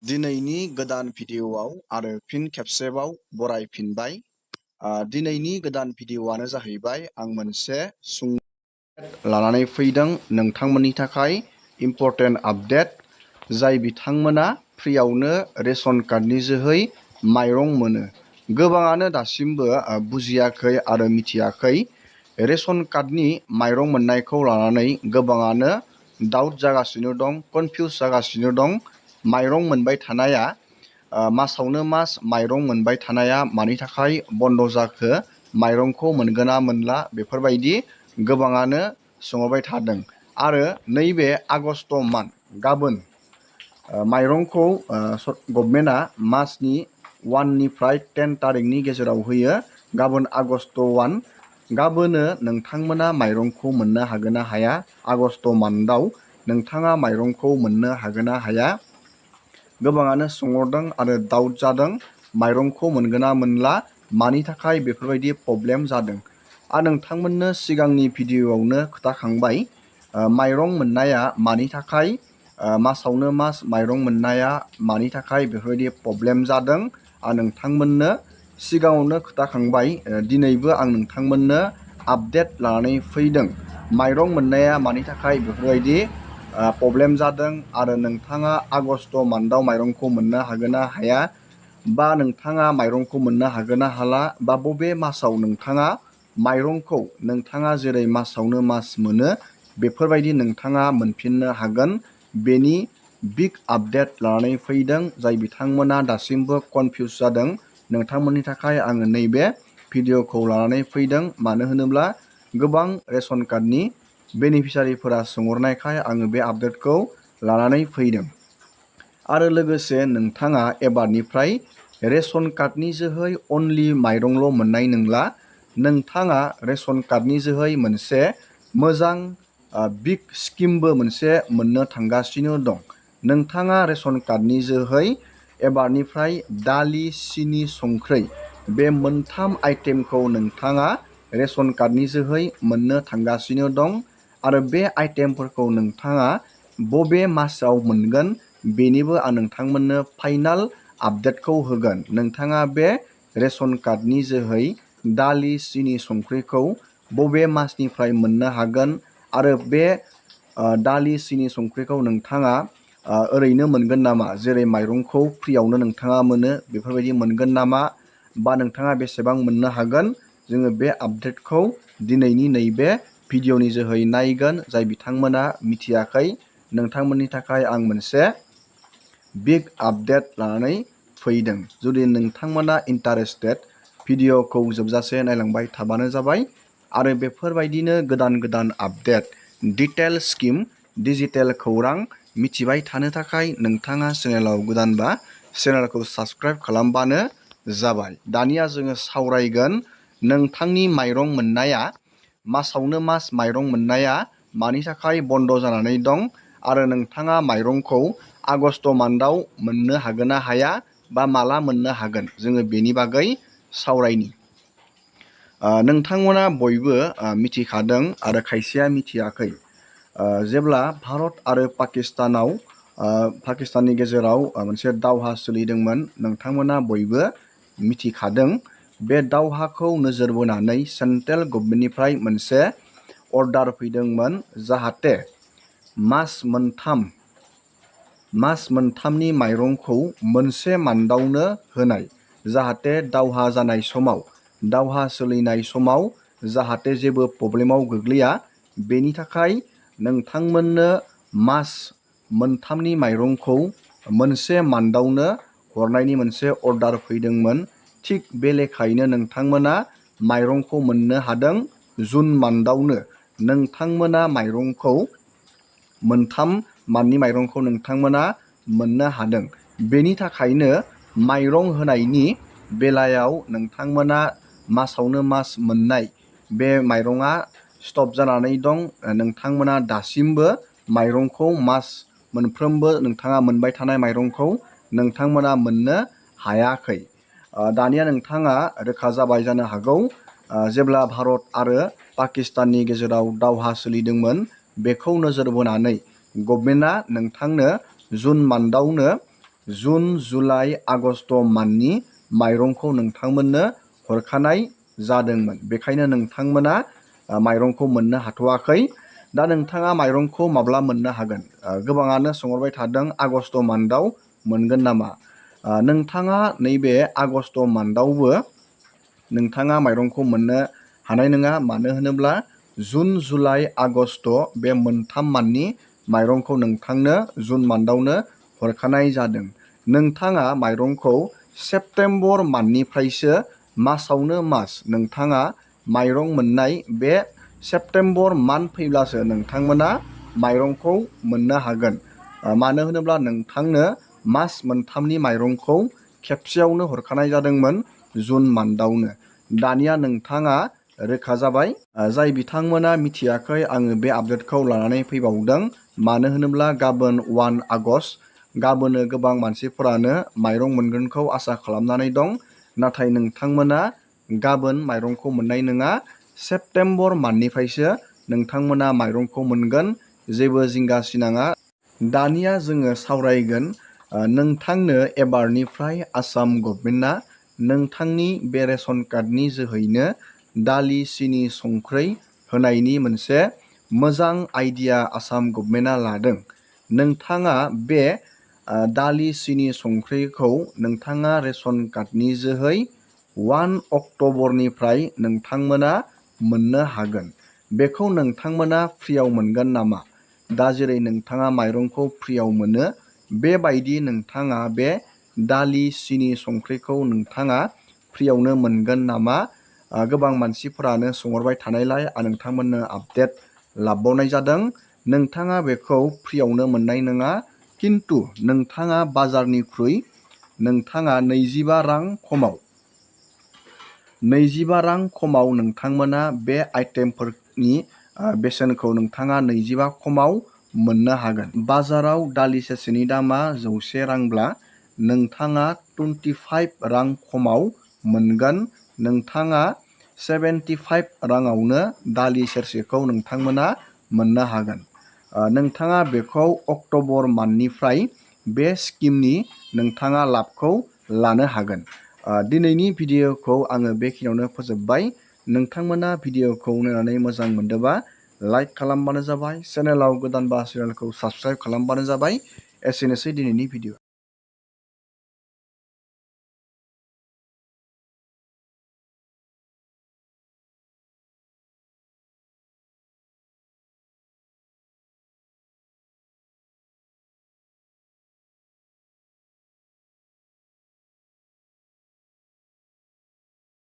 दिनैनि गोदान भिडिअ'आव आरो फिन खेबसेबाव बरायफिनबाय। दिनैनि गोदान भिडिअ'आनो जाहैबाय आं मोनसे सुंद' लानानै फैदों नोंथांमोननि थाखाय इम्परटेन्ट आपडेट। जाय बिथांमोना फ्रियावनो रेशन कार्डनि जोहै माइरं मोनो। गोबाङानो दासिमबो बुजियाखै आरो मिथियाखै। रेशन कार्डनि माइरं मोननायखौ लानानै गोबाङानो डाउट जागासिनो दं, कनफिउज जागासिनो दं। माइरं मोनबाय थानाया मासावनो मास माइरं मोनबाय थानाया मानि थाखाय बन्द' जाखो, माइरंखौ मोनगोन ना मोनला, बेफोरबायदि गोबाङानो सोंहरबाय थादों। आरो नैबे आगस्ट मान्थ गाबोन माइरंखौ गभर्नमेन्टआ मासनि 1 निफ्राय 10 तारिखनि गेजेराव होयो। गाबोन आगस्ट 1। गाबोनो नोंथांमोना माइरंखौ मोननो हागोन ना हाया? आगस्ट मान्थआव नोंथाङा माइरंखौ मोननो हागोन ना हाया? गोबाङानो सोंहरदों आरो डाउट जादों माइरंखौ मोनगोन ना मोनला, मानि थाखाय बेफोरबायदि प्रब्लेम जादों। आं नोंथांमोननो सिगांनि भिडिअ'आवनो खोन्थाखांबाय माइरं मोननाया मानि थाखाय, मासावनो मास माइरं मोननाया मानि थाखाय बेफोरबायदि प्रब्लेम जादों। आं नोंथांमोननो सिगाङावनो खोन्थाखांबाय। दिनैबो आं नोंथांमोननो आपडेट लानानै फैदों माइरं मोननाया मानि थाखाय बेफोरबायदि प्रब्लेम जादों आरो नोंथाङा आगस्ट मान्थआव माइरंखौ मोननो हागोन ना हाया, बा नोंथाङा माइरंखौ मोननो हागोन ना हाला, बा बबे मासाव नोंथाङा माइरंखौ नोंथाङा जेरै मासावनो मास मोनो बेफोरबायदि नोंथाङा मोनफिननो हागोन। बेनि बिग आपडेट लानानै फैदों। जाय बिथांमोना दासिमबो कनफिउज जादों नोंथांमोननि थाखाय आङो नैबे भिडिअ'खौ लानानै फैदों। मानो होनोब्ला गोबां रेशन कार्डनि बेनिफिसारिफोरा सोंहरनायखाय आङो बे आपडेटखौ लानानै फैदों। आरो लोगोसे नोंथाङा एबारनिफ्राय रेशन कार्डनि जोहै अनलि माइरंल' मोननाय नंला। नोंथाङा रेशन कार्डनि जोहै मोनसे मोजां बिग स्किमबो मोनसे मोननो थांगासिनो दं। नोंथाङा रेशन कार्डनि जोहै एबारनिफ्राय दालि, सिनि, संख्रै बे मोनथाम आइटेमखौ नोंथाङा रेशन कार्डनि जोहै मोननो थांगासिनो दं। आरो बे आइटेमफोरखौ नोंथाङा बबे मासाव मोनगोन बेनिबो आं नोंथांमोननो फाइनाल आपडेटखौ होगोन। नोंथाङा बे रेशन कार्डनि जोहै दालि, सिनि, संख्रिखौ बबे मासनिफ्राय मोननो हागोन आरो बे दालि, सिनि, संख्रिखौ नोंथाङा ओरैनो मोनगोन नामा? जेरै माइरंखौ फ्रियावनो नोंथाङा मोनो बेफोरबायदि मोनगोन नामा, बा नोंथाङा बेसेबां मोननो हागोन? जोङो बे आपडेटखौ दिनैनि नैबे भिडिअ'नि जोहै नायगोन। जाय बिथांमोना मिथियाखै नोंथांमोननि थाखाय आं मोनसे बिग आपडेट लानानै फैदों। जुदि नोंथांमोना इन्टारेस्टेड भिडिअ'खौ जोबजासे नायलांबाय थाबानो जाबाय। आरो बेफोरबायदिनो गोदान गोदान आपडेट, डिटेल स्किम, डिजिटेल खौरां मिथिबाय थानो थाखाय नोंथाङा चेनेलाव गोदानबा चेनेलखौ साबस्क्राइब खालामबानो जाबाय। दानिया जोङो सावरायगोन नोंथांनि माइरं मोननाया, मासावनो मास माइरं मोननाया मानि थाखाय बन्द' जानानै दं आरो नोंथाङा माइरंखौ आगस्ट मान्थआव मोननो हागोन ना हाया, बा माला मोननो हागोन, जोङो बेनि बागै सावरायनि। नोंथांमोना बयबो मिथिखादों आरो खायसेया मिथियाखै। जेब्ला भारत आरो पाकिस्ताननि गेजेराव मोनसे दावहा सोलिदोंमोन, नोंथांमोना बयबो मिथिखादों। बे दावहाखौ नोजोर बोनानै सेन्ट्रेल गभर्नमेन्टनिफ्राय मोनसे अर्डार फैदोंमोन जाहाथे मास मोनथामनि माइरंखौ मोनसे मान्थआवनो होनाय, जाहाथे दावहा जानाय समाव, दावहा सोलिनाय समाव जाहाथे जेबो प्रब्लेमाव गोग्लैया। बेनि थाखाय नोंथांमोननो मास मोनथामनि माइरंखौ मोनसे मान्थआवनो हरनायनि मोनसे अर्डार फैदोंमोन। थिग बे लेखायैनो नोंथांमोना माइरंखौ मोननो हादों। जुन मान्थआवनो नोंथांमोना माइरंखौ मोनथाम मान्थनि माइरंखौ नोंथांमोना मोननो हादों। बेनि थाखायनो माइरं होनायनि बेलायाव नोंथांमोना मासावनो मास मोननाय बे माइरङा स्टप जानानै दं। नोंथांमोना दासिमबो माइरंखौ मास मोनफ्रोमबो नोंथाङा मोनबाय थानाय माइरंखौ नोंथांमोना मोननो हायाखै। दानिया नोंथाङा रोखा जाबाय जानो हागौ। जेब्ला भारत आरो पाकिस्ताननि गेजेराव दावहा सोलिदोंमोन, बेखौ नोजोर बोनानै गभर्नमेन्टआ नोंथांनो जुन मान्थआवनो जुन, जुलाइ, आगस्ट मान्थनि माइरंखौ नोंथांमोननो हरखानाय जादोंमोन। बेखायनो नोंथांमोना माइरंखौ मोननो हाथ'वाखै। दा नोंथाङा माइरंखौ माब्ला मोननो हागोन? गोबाङानो सोंहरबाय थादों आगस्ट मान्थआव मोनगोन नामा? नोंथाङा नैबे आगस्ट मान्थआवबो नोंथाङा माइरंखौ मोननो हानाय नङा। मानो होनोब्ला जुन, जुलाइ, आगस्ट बे मोनथाम मान्थनि माइरंखौ नोंथांनो जुन मान्थआवनो हरखानाय जादों। नोंथाङा माइरंखौ सेप्तेम्बर मान्थनिफ्रायसो मासावनो मास नोंथाङा माइरं मोननाय बे सेप्तेम्बर मान्थ फैब्लासो नोंथांमोना माइरंखौ मोननो हागोन। मानो होनोब्ला नोंथांनो मास मोनथामनि माइरंखौ खेबसेयावनो हरखानाय जादोंमोन जुन मान्थआवनो। दानिया नोंथाङा रोखा जाबाय। जाय बिथांमोना मिथियाखै, आङो बे आपडेटखौ लानानै फैबावदों। मानो होनोब्ला गाबोन 1 आगस्ट, गाबोनो गोबां मानसिफोरानो माइरं मोनगोनखौ आसा खालामनानै दं। नाथाय नोंथांमोना गाबोन माइरंखौ मोननाय नङा। सेप्तेम्बर मान्थनिफ्रायसो नोंथांमोना माइरंखौ मोनगोन। जेबो जिंगा सिनाङा। दानिया जोङो सावरायगोन नोंथांनो एबारनिफ्राय आसाम गभर्नमेन्टआ नोंथांनि बे रेशन कार्डनि जोहैनो दालि, सिनि, संख्रै होनायनि मोनसे मोजां आइडिया आसाम गभर्नमेन्टआ लादों। नोंथाङा बे दालि, सिनि, संख्रिखौ नोंथाङा रेशन कार्डनि जोहै 1 अक्ट'बरनिफ्राय नोंथांमोना मोननो हागोन। बेखौ नोंथांमोना फ्रियाव मोनगोन नामा? दा जेरै नोंथाङा माइरंखौ फ्रियाव मोनो, बेबायदि नोंथाङा बे दालि, सिनि, संख्रिखौ नोंथाङा फ्रियावनो मोनगोन नामा? गोबां मानसिफोरानो सोंहरबाय थानायलाय आं नोंथांमोननो आपडेट लाबावनाय जादों। नोंथाङा बेखौ फ्रियावनो मोननाय नङा। खिन्थु नोंथाङा बाजारनिख्रुइ नोंथाङा 25 रां खमाव नोंथांमोना बे आइटेमफोरनि बेसेनखौ नोंथाङा 25 खमाव मोननो हागोन। बाजाराव दालि सेरसेनि दामा 100 रांब्ला नोंथाङा 25 रां खमाव मोनगोन। नोंथाङा 75 राङावनो दालि सेरसेखौ नोंथांमोना मोननो हागोन। नोंथाङा बेखौ अक्ट'बर मान्थनिफ्राय बे स्किमनि नोंथाङा लाबखौ लानो हागोन। दिनैनि भिडिअखौ आङो बेखिनियावनो फोजोबबाय। नोंथांमोना भिडिअखौ नायनानै मोजां मोनदोंबा लाइक खालामबानो जाबाय। चेनेलाव गोदानबा चेनेलखौ साबस्क्राइब खालामबानो जाबाय। एसेनोसै दिनैनि भिडिअ।